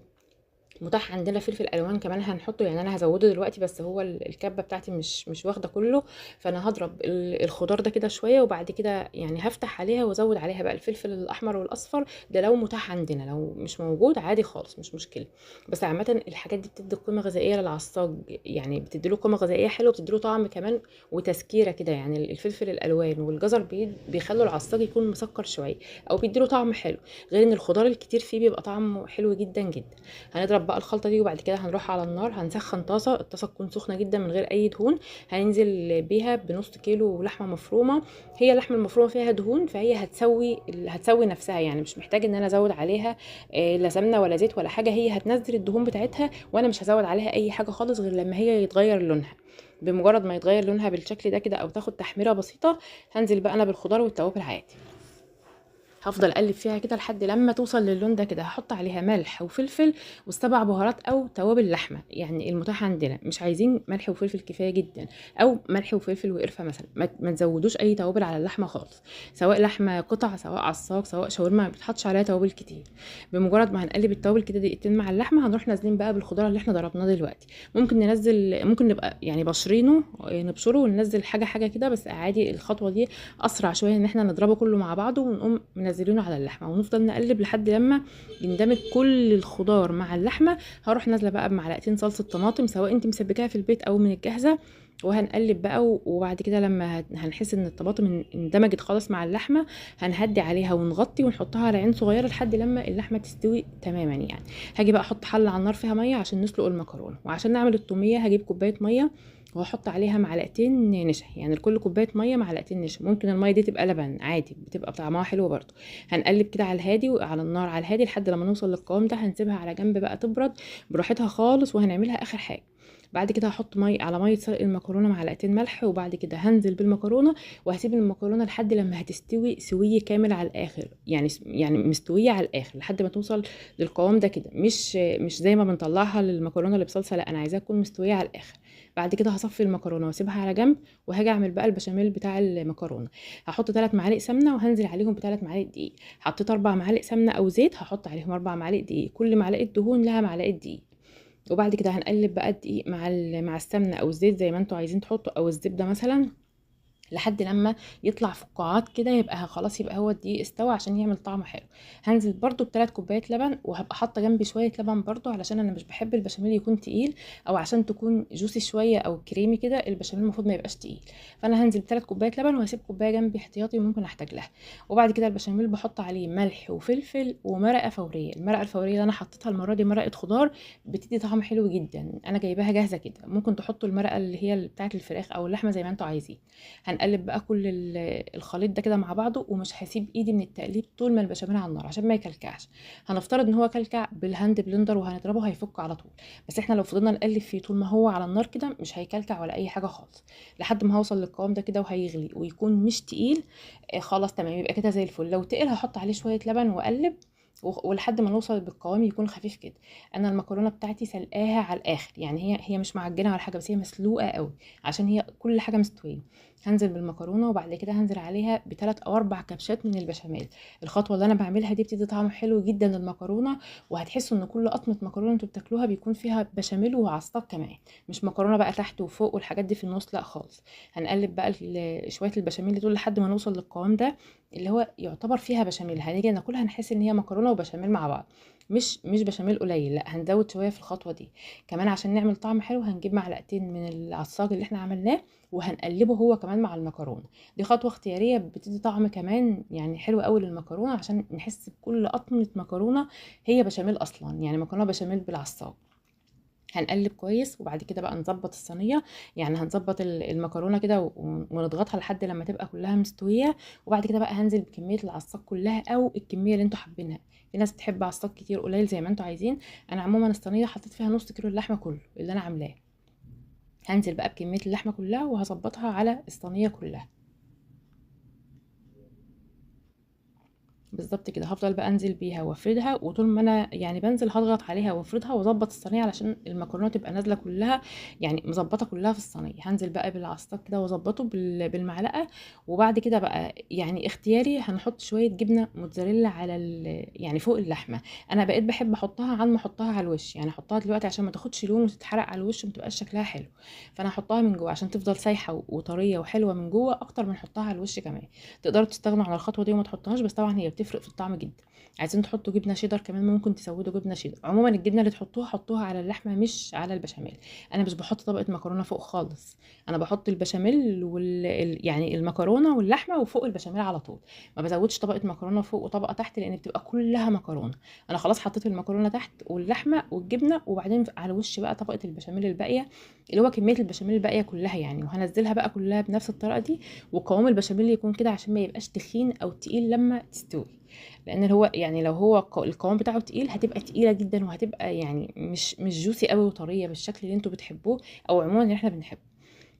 متاح عندنا فلفل الوان كمان هنحطه، يعني انا هزوده دلوقتي بس هو الكبه بتاعتي مش واخده كله، فانا هضرب الخضار ده كده شوية، وبعد كده يعني هفتح عليها وازود عليها بقى الفلفل الاحمر والاصفر ده لو متاح عندنا، لو مش موجود عادي خالص مش مشكلة. بس عامة الحاجات دي بتدي قيمة غذائية للعصاج، يعني بتدي له قيمة غذائية حلوة، بتدي له طعم كمان وتسكيره كده. يعني الفلفل الالوان والجزر بيخلوا العصاج يكون مسكر شوية او بيدي له طعم حلو، غير ان الخضار الكتير فيه بيبقى طعمه حلو جدا جدا. هنضرب بقى الخلطة دي، وبعد كده هنروح على النار، هنسخن طاسه، الطاسه تكون سخنة جدا من غير اي دهون، هننزل بيها بنص كيلو لحمه مفرومه. هي اللحمة المفرومه فيها دهون، فهي هتسوي نفسها، يعني مش محتاج ان انا ازود عليها لا سمنه ولا زيت ولا حاجة، هي هتنزل الدهون بتاعتها، وانا مش هزود عليها اي حاجة خالص غير لما هي يتغير لونها. بمجرد ما يتغير لونها بالشكل ده كده او تاخد تحميره بسيطة، هنزل بقى انا بالخضار والتوابل عادي. هفضل اقلب فيها كده لحد لما توصل للون ده كده. هحط عليها ملح وفلفل والسبع بهارات او توابل لحمه، يعني المتاح عندنا، مش عايزين ملح وفلفل كفاية جدا، او ملح وفلفل وقرفه مثلا. ما تزودوش اي توابل على اللحمة خالص، سواء لحمه قطع سواء عصاج سواء شاورما، ما بتحطش عليها توابل كتير. بمجرد ما هنقلب التوابل كده دقيقتين مع اللحمة، هنروح نازلين بقى بالخضار اللي احنا ضربناه دلوقتي. ممكن ننزل، ممكن نبقى يعني بشرينه، نبشره وننزل حاجة حاجة كده، بس عادي الخطوة دي اسرع شوية ان احنا نضربه كله مع بعضه ونقوم منزلينه على اللحمة، ونفضل نقلب لحد لما يندمج كل الخضار مع اللحمة. هروح نازله بقى بمعلقتين صلصه طماطم، سواء انت مسبكاها في البيت او من الجاهزة، وهنقلب بقى. وبعد كده لما هنحس ان الطماطم اندمجت خالص مع اللحمة، هنهدي عليها ونغطي ونحطها على عين صغيرة لحد لما اللحمة تستوي تماما. يعني هاجي بقى احط حله على النار فيها مية عشان نسلق المكرونه، وعشان نعمل التوميه هجيب كوباية مية وهحط عليها معلقتين نشا، يعني لكل كوباية مية معلقتين نشا. ممكن المية دي تبقى لبن عادي، بتبقى طعمها حلو برده. هنقلب كده على الهادي وعلى النار على الهادي لحد لما نوصل للقوام ده. هنسيبها على جنب بقى تبرد براحتها خالص، وهنعملها اخر حاجة. بعد كده هحط مية على مية سلق المكرونه معلقتين ملح، وبعد كده هنزل بالمكرونه وهسيب المكرونه لحد لما هتستوي سويه كامل على الاخر، يعني مستوية على الاخر لحد ما توصل للقوام ده كده، مش زي ما بنطلعها للمكرونه اللي بصلصه، لا انا عايزاها تكون مستوية على الاخر. بعد كده هصفي المكرونه واسيبها على جنب، وهاجي اعمل بقى البشاميل بتاع المكرونه. هحط 3 معالق سمنه وهنزل عليهم ب3 معالق دقيق. حطيت 4 معالق سمنه او زيت، هحط عليهم 4 معالق دقيق، كل معلقه دهون لها معلقه دقيق. وبعد كده هنقلب بقى الدقيق مع السمنة او الزيت زي ما انتوا عايزين تحطوا، او الزبدة مثلا، لحد لما يطلع فقاعات كده، يبقى خلاص يبقى هو الدقيق استوى عشان يعمل طعم حلو. هنزل برده ب3 كوبايات لبن، وهبقى حاطه جنبي شوية لبن برده علشان انا مش بحب البشاميل يكون تقيل، او عشان تكون juicy شوية او كريمي كده، البشاميل المفروض ما يبقاش تقيل. فانا هنزل ب3 كوبايات لبن وهسيب كوباية جنبي احتياطي ممكن احتاج لها. وبعد كده البشاميل بحط عليه ملح وفلفل ومرقه فورية. المرقه الفورية اللي انا حطيتها المرة دي مرقه خضار، بتدي طعم حلو جدا، انا جايباها جاهزة كده. ممكن تحطوا المرقه اللي هي بتاعه الفراخ او اللحمة زي ما انتوا عايزين. هنقلب بقى كل الخليط ده كده مع بعضه، ومش هسيب ايدي من التقليب طول ما البشاميل على النار عشان ما يكلكعش. هنفترض ان هو كلكع بال hand blender وهنضربه هيفك على طول، بس احنا لو فضلنا نقلب فيه طول ما هو على النار كده مش هيكلكع ولا اي حاجة خالص، لحد ما هوصل للقوام ده كده وهيغلي ويكون مش تقيل. خلاص تمام، يبقى كده زي الفل. لو تقل هحط عليه شوية لبن واقلب ولحد ما نوصل بالقوام يكون خفيف كده. انا المكرونه بتاعتي سلقاها على الاخر، يعني هي مش معجنه ولا حاجة، بس هي مسلوقة قوي عشان هي كل حاجة مستوية. هنزل بالمكرونه وبعد كده هنزل عليها ب3 او 4 كبشات من البشاميل. الخطوة اللي انا بعملها دي بتدي طعم حلو جدا للمكرونه، وهتحسوا ان كل قطمه مكرونه انتوا بتاكلوها بيكون فيها بشاميل وعصاك كمان، مش مكرونه بقى تحت وفوق والحاجات دي في النص، لا خالص. هنقلب بقى شوية البشاميل دول لحد ما نوصل للقوام ده اللي هو يعتبر فيها بشاميل. هنيجي ناكلها هنحس ان هي مكرونه وبشاميل مع بعض، مش بشاميل قليل، لا هنزود شوية في الخطوة دي كمان عشان نعمل طعم حلو. هنجيب معلقتين من العصاج اللي احنا عملناه وهنقلبه هو كمان مع المكرونه. دي خطوة اختيارية بتدي طعم كمان يعني حلو قوي للمكرونه، عشان نحس بكل قطمه مكرونه هي بشاميل اصلا، يعني مكرونه بشاميل بالعصاج. هنقلب كويس، وبعد كده بقى نظبط الصينية، يعني هنظبط المكرونه كده ونضغطها لحد لما تبقى كلها مستوية. وبعد كده بقى هنزل بكمية العصاج كلها او الكمية اللي انتوا حابينها. في ناس بتحب عصاج كتير قليل زي ما انتوا عايزين. انا عموما الصينية حطيت فيها نص كيلو اللحمة كله اللي انا عاملاه. هنزل بقى بكمية اللحمة كلها وهظبطها على الصينية كلها بالظبط كده. هفضل بقى انزل بيها وافردها، وطول ما انا يعني بنزل هضغط عليها وافردها واظبط الصينية علشان المكرونه تبقى نازله كلها، يعني مظبطه كلها في الصينية. هنزل بقى بالعصاك كده واظبطه بالمعلقه. وبعد كده بقى يعني اختياري هنحط شوية جبنه موتزاريلا على يعني فوق اللحمة. انا بقيت بحب احطها عن ما احطها على الوش، يعني احطها دلوقتي عشان ما تاخدش لون وتتحرق على الوش وما تبقاش شكلها حلو، فانا هحطها من جوه عشان تفضل سايحه وطريه وحلوه من جوه اكتر من نحطها على الوش. كمان تقدروا تستغنوا عن الخطوة دي وما تحطوهاش، بس طبعا هي بتفرق في الطعم جدا. عايزين تحطوا جبنه شيدر كمان ممكن تسودوا جبنه شيدر. عموما الجبنة اللي تحطوها حطوها على اللحمة مش على البشاميل. انا مش بحط طبقه مكرونه فوق خالص، انا بحط البشاميل يعني المكرونه واللحمة وفوق البشاميل على طول، ما بزودش طبقه مكرونه فوق وطبقه تحت لان بتبقى كلها مكرونه. انا خلاص حطيت المكرونه تحت واللحمة والجبنه، وبعدين على وش بقى طبقه البشاميل الباقية اللي هو كمية البشاميل الباقية كلها يعني. وهنزلها بقى كلها بنفس الطريقة دي، وقوام البشاميل يكون كده عشان ما يبقاش تخين او تقيل لما تستوي، لان هو يعني لو هو القوام بتاعه تقيل هتبقى تقيلة جدا، وهتبقى يعني مش جوسي قوي وطريه بالشكل اللي انتوا بتحبوه او عموما اللي احنا بنحبه.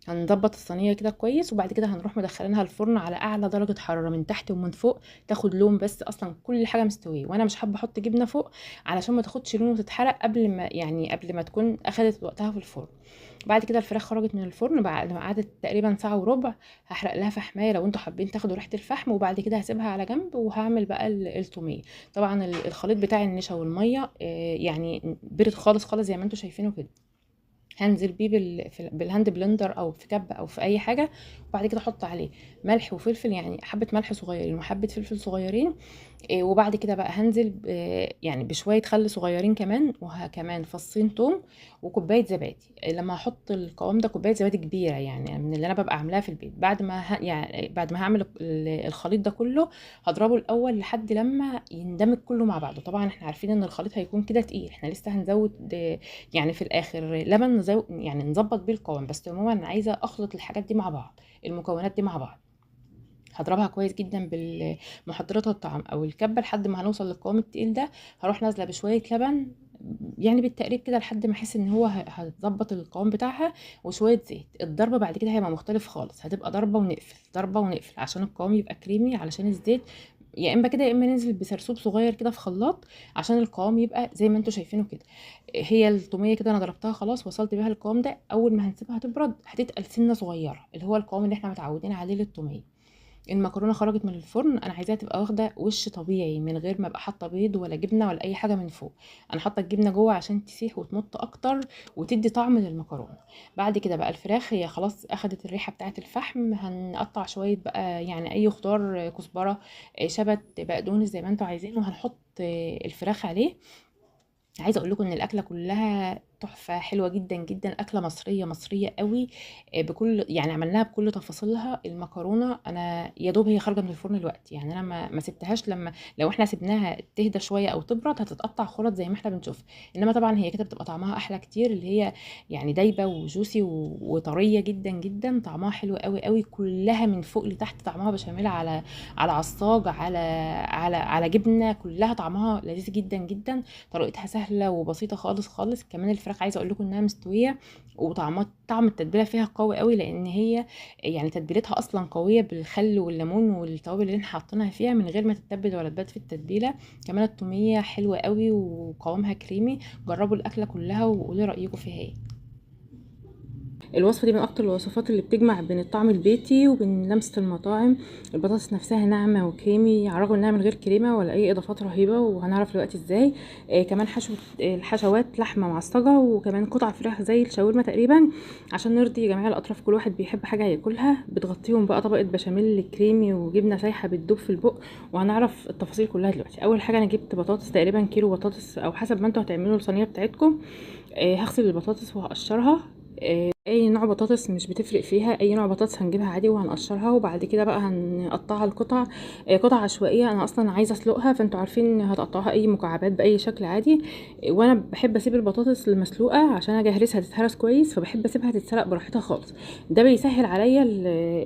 هنظبط الصينية كده كويس، وبعد كده هنروح مدخلينها الفرن على اعلى درجه حرارة من تحت ومن فوق، تاخد لون بس، اصلا كل حاجة مستوية. وانا مش حابة احط جبنه فوق علشان ما تاخدش لون وتتحرق قبل ما تكون اخدت وقتها في الفرن. بعد كده الفراخ خرجت من الفرن بعد ما قعدت تقريبا ساعة وربع. هحرق لها فحمايه لو انتوا حابين تاخدوا ريحه الفحم، وبعد كده هسيبها على جنب وهعمل بقى التوميه. طبعا الخليط بتاع النشا والمية يعني برد خالص خالص زي ما انتوا شايفينه كده. هنزل بيه بال hand blender او في كبه او في اي حاجة، وبعد كده احط عليه ملح وفلفل، يعني حبه ملح صغيرين وحبه فلفل صغيرين. وبعد كده بقى هنزل يعني بشوية خل صغيرين كمان، وكمان فصين توم وكوبايه زبادي. لما احط القوام ده كوباية زبادي كبيرة يعني من اللي انا ببقى عاملاها في البيت. بعد ما يعني بعد ما هعمل الخليط ده كله هضربه الاول لحد لما يندمج كله مع بعضه. طبعا احنا عارفين ان الخليط هيكون كده تقيل، احنا لسه هنزود يعني في الاخر لبن يعني نظبط بيه القوام. بس عموما انا عايزه اخلط الحاجات دي مع بعض، المكونات دي مع بعض. هضربها كويس جدا بالمحضرات الطعام او الكبه لحد ما هنوصل للقوام التقيل ده. هروح نازله بشوية لبن يعني بالتقريب كده لحد ما احس ان هو هتظبط القوام بتاعها، وشوية زيت. الضربة بعد كده هيبقى مختلف خالص، هتبقى ضربه ونقفل، ضربه ونقفل، عشان القوام يبقى كريمي، علشان الزيت يا اما كده يا اما ننزل بسرسوب صغير كده في خلاط عشان القوام يبقى زي ما انتم شايفينه كده. هي التوميه كده انا ضربتها خلاص، وصلت بيها القوام ده. اول ما هنسيبها تبرد هتتقل سنة صغيرة، اللي هو القوام اللي احنا متعودين عليه للتوميه. المكرونه خرجت من الفرن، انا عايزاها تبقى واخده وش طبيعي من غير ما ابقى حاطه بيض ولا جبنه ولا اي حاجة من فوق. انا حاطه الجبنة جوه عشان تسيح وتمط اكتر وتدي طعم للمكرونه. بعد كده بقى الفراخ هي خلاص اخدت الريحة بتاعه الفحم، هنقطع شوية بقى يعني اي خضار، كزبره، شبت، بقدونس، زي ما انتوا عايزين، وهنحط الفراخ عليه. عايزه اقول لكم ان الاكلة كلها تحفة حلوة جدا جدا، اكله مصرية مصرية قوي، بكل يعني عملناها بكل تفاصيلها. المكرونه انا يا دوب هي خارجه من الفرن دلوقتي، يعني انا ما سبتهاش، لما لو احنا سبناها تهدى شوية او تبرد هتتقطع خلط زي ما احنا بنشوف، انما طبعا هي كده بتبقى طعمها احلى كتير، اللي هي يعني دايبه وجوسي وطريه جدا جدا، طعمها حلو قوي قوي، كلها من فوق لتحت طعمها بشاميل على عصاج على على على جبنه، كلها طعمها لذيذ جدا جدا. طريقتها سهلة وبسيطة خالص خالص. كمان الفراخ عايزه اقول لكم انها مستوية، وطعمها طعم التتبيله فيها قوي قوي، لان هي يعني تتبيلتها اصلا قوية بالخل والليمون والتوابل اللي احنا حاطينها فيها من غير ما تتبل ولا تبات في التتبيله. كمان التوميه حلوة قوي وقوامها كريمي. جربوا الاكلة كلها وقولوا رايكم فيها ايه. الوصفة دي من اكتر الوصفات اللي بتجمع بين الطعم البيتي وبين لمسه المطاعم. البطاطس نفسها ناعمة وكريمي على الرغم انها من غير كريمة ولا اي اضافات رهيبة، وهنعرف دلوقتي ازاي. كمان حشو الحشوات لحمه معصجه، وكمان قطع فراخ زي الشاورما تقريبا، عشان نرضي جميع الاطراف، كل واحد بيحب حاجة ياكلها. بتغطيهم بقى طبقه بشاميل كريمي وجبنه سايحه بتدوب في البق، وهنعرف التفاصيل كلها دلوقتي. اول حاجة انا جبت بطاطس تقريبا كيلو بطاطس او حسب ما انتوا هتعملوا الصينية بتاعتكم. هغسل البطاطس وهقشرها. اي نوع بطاطس مش بتفرق فيها، اي نوع بطاطس هنجيبها عادي وهنقشرها، وبعد كده بقى هنقطعها لقطع، قطع عشوائية. انا اصلا عايزه اسلقها، فانتوا عارفين هتقطعوها اي مكعبات باي شكل عادي. وانا بحب اسيب البطاطس المسلوقه عشان اجي اهرسها تتهرس كويس، فبحب اسيبها تتسلق براحتها خالص، ده بيسهل عليا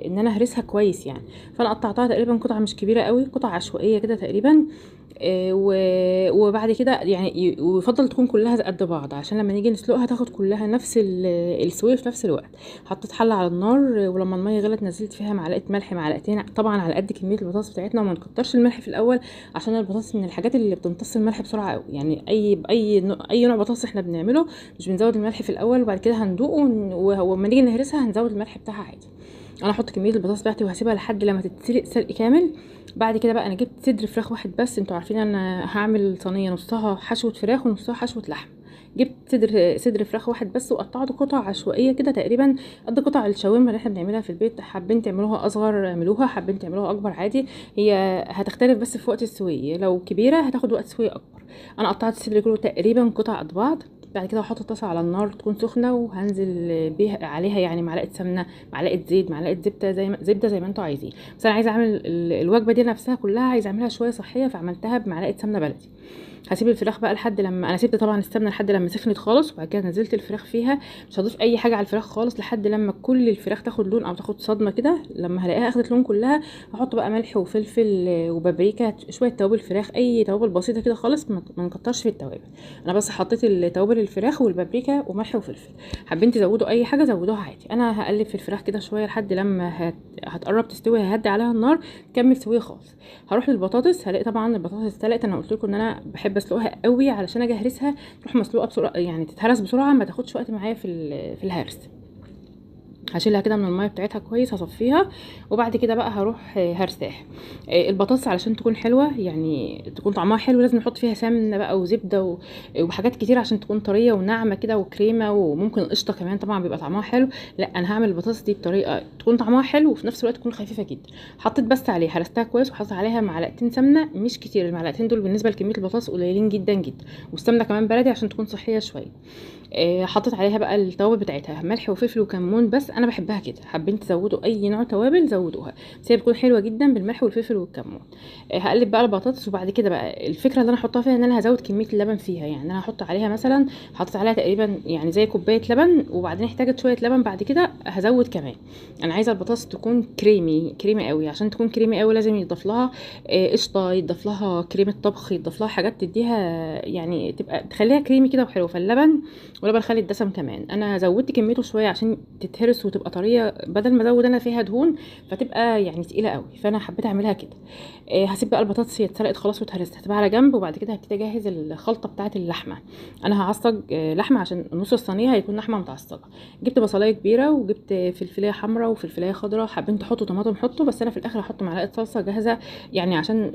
ان انا اهرسها كويس يعني. فانا قطعتها تقريبا قطع مش كبيرة قوي، قطع عشوائية كده تقريبا. وبعد كده يعني ويفضل تكون كلها قد بعض عشان لما نيجي نسلقها تاخد كلها نفس السويه في نفس الوقت. حطيت حله على النار، ولما المية غلت نزلت فيها معلقه ملح، معلقتين طبعا على قد كمية البطاطس بتاعتنا، وما نكترش الملح في الاول عشان البطاطس من الحاجات اللي بتمتص الملح بسرعة قوي. يعني اي نوع بطاطس احنا بنعمله مش بنزود الملح في الاول، وبعد كده هندوقه ولما نيجي نهرسها هنزود الملح بتاعها عادي. انا هحط كمية البطاطس بتاعتي وهسيبها لحد لما تتسلق سلق كامل. بعد كده بقى انا جبت صدر فراخ واحد بس، انتوا عارفين انا هعمل صينية نصها حشوه فراخ ونصها حشوه لحم. جبت صدر فراخ واحد بس وقطعته قطع عشوائية كده تقريبا قد قطع الشاورما اللي احنا بنعملها في البيت. حابين تعملوها اصغر اعملوها، حابين تعملوها اكبر عادي، هي هتختلف بس في وقت السوية، لو كبيرة هتاخد وقت سويه اكبر. انا قطعت الصدر كله تقريبا قطع قد بعض. بعد كده هحط الطاسه على النار تكون سخنة، وهنزل بيها عليها يعني معلقه سمنه، معلقه زيت، معلقه زبدة، زي ما زبدة زي ما انتوا عايزين. بس انا عايزه اعمل الوجبة دي نفسها كلها عايزه اعملها شوية صحية، فعملتها بمعلقه سمنه بلدي. هسيب الفراخ بقى لحد لما انا سبت طبعا السمنة لحد لما سخنت خالص، وبعد كده نزلت الفراخ فيها. مش هضيف اي حاجة على الفراخ خالص لحد لما كل الفراخ تاخد لون او تاخد صدمة كده. لما هلاقيها اخدت لون كلها هحط بقى ملح وفلفل وبابريكا، شوية توابل فراخ، اي توابل بسيطة كده خالص، ما نكترش في التوابل. انا بس حطيت التوابل الفراخ والبابريكا وملح وفلفل. حابين تزودوا اي حاجة زودوها عادي. انا هقلب في الفراخ كده شوية لحد لما هتقرب تستوي، ههدي عليها النار تكمل سويه خالص. هروح للبطاطس، هلاقي طبعا البطاطس اتسلقت. انا قلت لكم ان انا بحب اسلقها قوي علشان اجي اهرسها تروح مسلوقة بسرعة، يعني تتهرس بسرعة، ما تاخدش وقت معايا في الهرس. هشيلها كده من المية بتاعتها كويس، هصفيها، وبعد كده بقى هروح هرساها. البطاطس علشان تكون حلوة يعني تكون طعمها حلو لازم نحط فيها سمنه بقى وزبده وحاجات كتير عشان تكون طرية وناعمه كده وكريمه، وممكن قشطه كمان طبعا بيبقى طعمها حلو. لا انا هعمل البطاطس دي بطريقة تكون طعمها حلو وفي نفس الوقت تكون خفيفة جدا. حطيت بس عليها، هرستها كويس، وحطيت عليها معلقتين سمنه مش كتير، المعلقتين دول بالنسبة لكميه البطاطس قليلين جدا جدا، والسمنه كمان بلدي عشان تكون صحية شوية. حطيت عليها بقى التوابل بتاعتها، ملح وفلفل وكمون بس. انا انا بحبها كده. حابين تزودوا اي نوع توابل زودوها، بس هي بتكون حلوة جدا بالملح والفلفل والكمون. هقلب بقى البطاطس، وبعد كده بقى الفكرة اللي انا هحطها فيها ان انا هزود كمية اللبن فيها. يعني انا هحط عليها مثلا، حطيت عليها تقريبا يعني زي كوباية لبن، وبعدين احتاجت شوية لبن بعد كده هزود كمان. انا عايزه البطاطس تكون كريمي كريمي قوي، عشان تكون كريمي قوي لازم يضاف لها قشطه، يضاف لها كريمة طبخ، يضاف لها حاجات تديها يعني تبقى تخليها كريمي كده وحلو. فاللبن ولبن خالي الدسم كمان انا زودت كميته شوية عشان تتهرس وتبقى طرية، بدل ما ازود انا فيها دهون فتبقى يعني تقيلة قوي، فانا حبيت اعملها كده. هسيب بقى البطاطس هي اتسلقت خلاص واتهرست، هسيبها على جنب. وبعد كده هبتدي اجهز الخلطة بتاعه اللحمة. انا هعصج لحمه عشان نص الصينية هيكون لحمه متعصجه. جبت بصلايه كبيرة، وجبت فلفلايه حمراء وفلفلايه خضراء، حابين تحطوا طماطم حطوا، بس انا في الاخر هحط معلقه صلصه جاهزة يعني عشان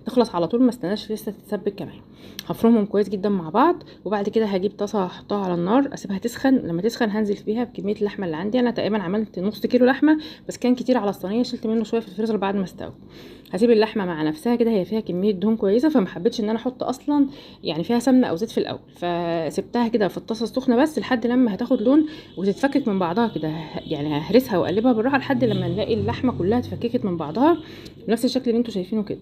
تخلص على طول، ما استناش لسه تتسبك كمان. هفرمهم كويس جدا مع بعض، وبعد كده هجيب طاسه هحطها على النار اسيبها تسخن. لما تسخن هنزل فيها بكمية اللحمة اللي عندي. انا تقريبا عملت نص كيلو لحمه، بس كان كتير على الصينية، شلت منه شوية في الفريزر بعد ما استوى. هسيب اللحمة مع نفسها كده، هي فيها كمية دهون كويسة، فما حبيتش ان انا احط اصلا يعني فيها سمنه او زيت في الاول، فسبتها كده في الطاسه السخنة بس لحد لما هتاخد لون وتتفكك من بعضها كده. يعني ههرسها واقلبها بالراحة لحد لما نلاقي اللحمة كلها اتفككت من بعضها بنفس الشكل اللي انتوا شايفينه كده.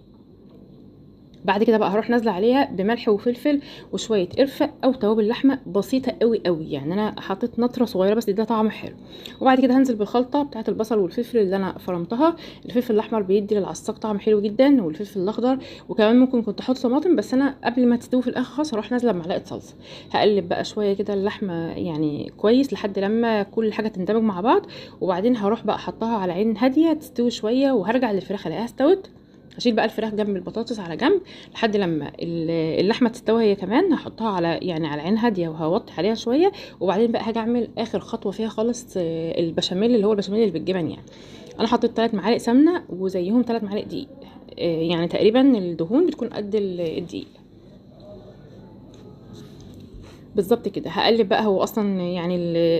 بعد كده بقى هروح نازله عليها بملح وفلفل وشوية قرفه او توابل لحمه بسيطة قوي قوي، يعني انا حطيت نطره صغيرة بس ده طعم حلو. وبعد كده هنزل بالخلطه بتاعه البصل والفلفل اللي انا فرمتها. الفلفل الاحمر بيدي للعصاق طعم حلو جدا، والفلفل الاخضر، وكمان ممكن كنت احط طماطم، بس انا قبل ما تستوي في الاخر خالص هروح نازله بمعلقه صلصه. هقلب بقى شوية كده اللحمة يعني كويس لحد لما كل حاجة تندمج مع بعض، وبعدين هروح بقى احطها على عين هادية تستوي شوية، وهرجع للفراخ الاقيها استوت. هشيل بقى الفراخ جنب البطاطس على جنب لحد لما اللحمة تستوي هي كمان، هحطها على يعني على عين هادية وهوطي عليها شوية. وبعدين بقى هاجي اعمل اخر خطوة فيها خالص، البشاميل اللي هو البشاميل اللي بالجبن. يعني انا حطيت 3 معالق سمنه وزيهم 3 معالق دقيق، يعني تقريبا الدهون بتكون قد الدقيق بالظبط كده. هقلب بقى، هو اصلا يعني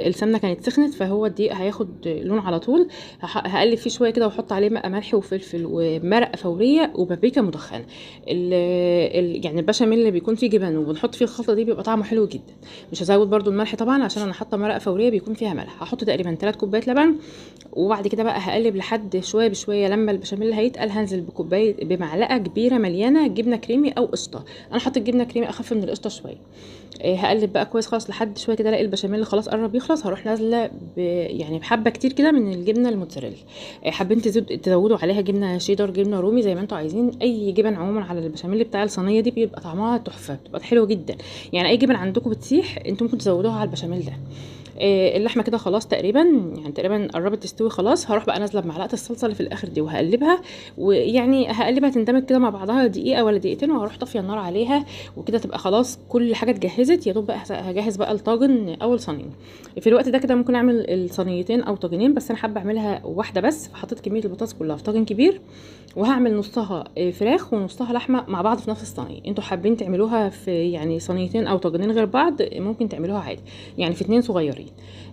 السمنة كانت سخنت فهو الدقيق هياخد لون على طول. هقلب فيه شوية كده واحط عليه بقى ملح وفلفل ومرقه فورية وبابريكا مدخنه. يعني البشاميل اللي بيكون فيه جبن وبنحط فيه الخلطة دي بيبقى طعمه حلو جدا. مش هزود برده الملح طبعا عشان انا حاطه مرقه فورية بيكون فيها ملح. هحط تقريبا 3 كوبايات لبن، وبعد كده بقى هقلب لحد شوية بشوية. لما البشاميل هيتقل هنزل بكوبايه بمعلقه كبيرة مليانة جبنه كريمي او قشطه. انا حطيت جبنه كريمي اخف من القشطه شوية. هقلب بقى كويس خالص لحد شوية كده الاقي البشاميل خلاص قرب يخلص. هروح نازله يعني بحبه كتير كده من الجبنة الموتزاريلا. حابين تزودوا عليها جبنه شيدر، جبنه رومي، زي ما انتوا عايزين. اي جبن عموما على البشاميل بتاع الصينية دي بيبقى طعمها تحفة، بتبقى حلوة جدا. يعني اي جبن عندكم بتسيح انتوا ممكن تزودوها على البشاميل ده. اللحمة كده خلاص تقريبا يعني تقريبا قربت تستوي خلاص. هروح بقى نازله بمعلقه الصلصه اللي في الاخر دي وهقلبها، ويعني هقلبها تندمج كده مع بعضها دقيقة ولا دقيقتين، وهروح طافية النار عليها وكده تبقى خلاص كل حاجة اتجهزت. يا دوب بقى هجهز بقى الطاجن او الصينية. في الوقت ده كده ممكن اعمل الصينيتين او طاجنين، بس انا حابة اعملها واحدة بس، فحطيت كمية البطاطس كلها في طاجن كبير، وهعمل نصها فراخ ونصها لحمه مع بعض في نفس الصينية. انتوا حابين تعملوها في يعني صينيتين او طاجنين غير بعض ممكن تعملوها عادي، يعني في 2 صغيرين.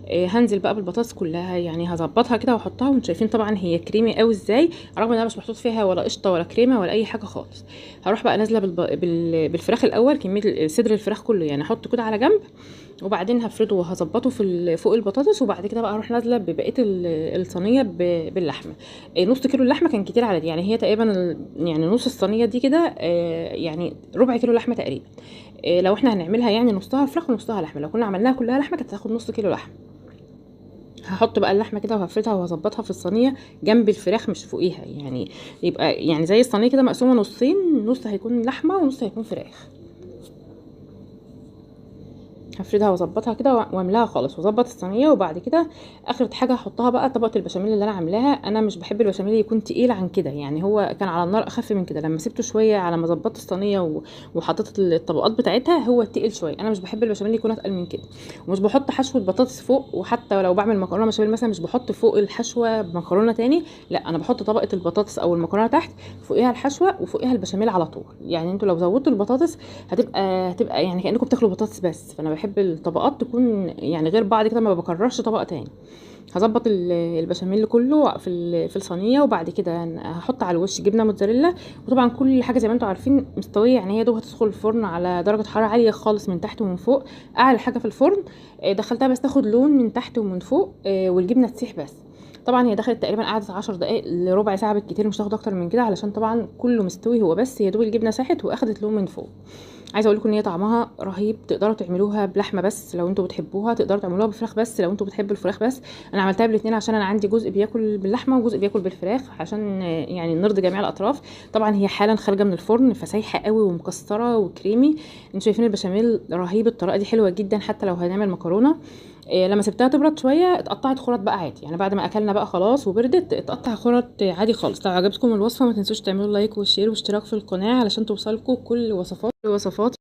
هنزل بقى بالبطاطس كلها يعني هظبطها كده واحطها، وانتوا شايفين طبعا هي كريمي قوي ازاي، رغم ان انا مش محطوط فيها ولا قشطه ولا كريمة ولا اي حاجة خالص. هروح بقى نازله بالفراخ الاول، كمية صدر الفراخ كله يعني احطه كده على جنب، وبعدين هفرده وهظبطه في فوق البطاطس. وبعد كده بقى هروح نازله ببقية الصينية باللحمه. نص كيلو اللحمة كان كتير على دي، يعني هي تقريبا يعني نص الصينية دي كده، يعني ربع كيلو لحمه تقريبا. لو احنا هنعملها يعني نصها فراخ ونصها لحمه، لو كنا عملناها كلها لحمه كانت هتاخد نص كيلو لحمه. هحط بقى اللحمة كده وهفردها وهظبطها في الصينية جنب الفراخ مش فوقيها، يعني يبقى يعني زي الصينية كده مقسومة نصين، نص هيكون لحمه ونص هيكون فراخ. هفردها واظبطها كده واملاها خالص واظبط الصينية. وبعد كده اخر حاجة هحطها بقى طبقه البشاميل اللي انا عاملاها. انا مش بحب البشاميل يكون تقيل عن كده، يعني هو كان على النار اخف من كده، لما سبته شوية على ما ظبطت الصينية وحطيت الطبقات بتاعتها هو تقيل شوية. انا مش بحب البشاميل يكون اتقل من كده، ومش بحط حشوه بطاطس فوق، وحتى لو بعمل مكرونه بشاميل مثلا مش بحط فوق الحشوه مكرونه تاني، لا انا بحط طبقه البطاطس او المكرونه تحت، فوقيها الحشوه وفوقيها البشاميل على طول. يعني انتوا لو زودتوا البطاطس هتبقى يعني كانكم بتاكلوا بطاطس بس. فانا بحب الطبقات تكون يعني غير بعض كده، ما بكررش طبقه تاني. هظبط البشاميل كله في الصينية، وبعد كده هحط على الوش جبنه موتزاريلا. وطبعا كل حاجة زي ما انتم عارفين مستوية، يعني هي دوب هتدخل الفرن على درجه حرارة عالية خالص من تحت ومن فوق، اعلى حاجة في الفرن. دخلتها بس تاخد لون من تحت ومن فوق، والجبنه تسيح بس. طبعا هي دخلت تقريبا قعدت 10 دقائق لربع ساعة بالكتير، مش هتاخد اكتر من كده، علشان طبعا كله مستوي، هو بس يا دوب الجبنة ساحت واخدت لون من فوق. عايزه اقول لكم ان هي طعمها رهيب، تقدروا تعملوها بلحمه بس لو انتوا بتحبوها، تقدروا تعملوها بفراخ بس لو انتوا بتحبوا الفراخ بس. انا عملتها بالاثنين عشان انا عندي جزء بياكل باللحمه وجزء بياكل بالفراخ، عشان يعني نرضي جميع الاطراف. طبعا هي حالا خارجه من الفرن، فسايحه قوي ومكسره وكريمي. انتوا شايفين البشاميل رهيب، الطريقة دي حلوة جدا حتى لو هنعمل مكرونه. لما سبتها تبرد شوية اتقطعت خرط بقى عادي، يعني بعد ما اكلنا بقى خلاص وبردت اتقطع خرط عادي خالص. لو عجبتكم الوصفة ما تنسوش تعملوا like و share واشتراك في القناة علشان توصلكم كل وصفات.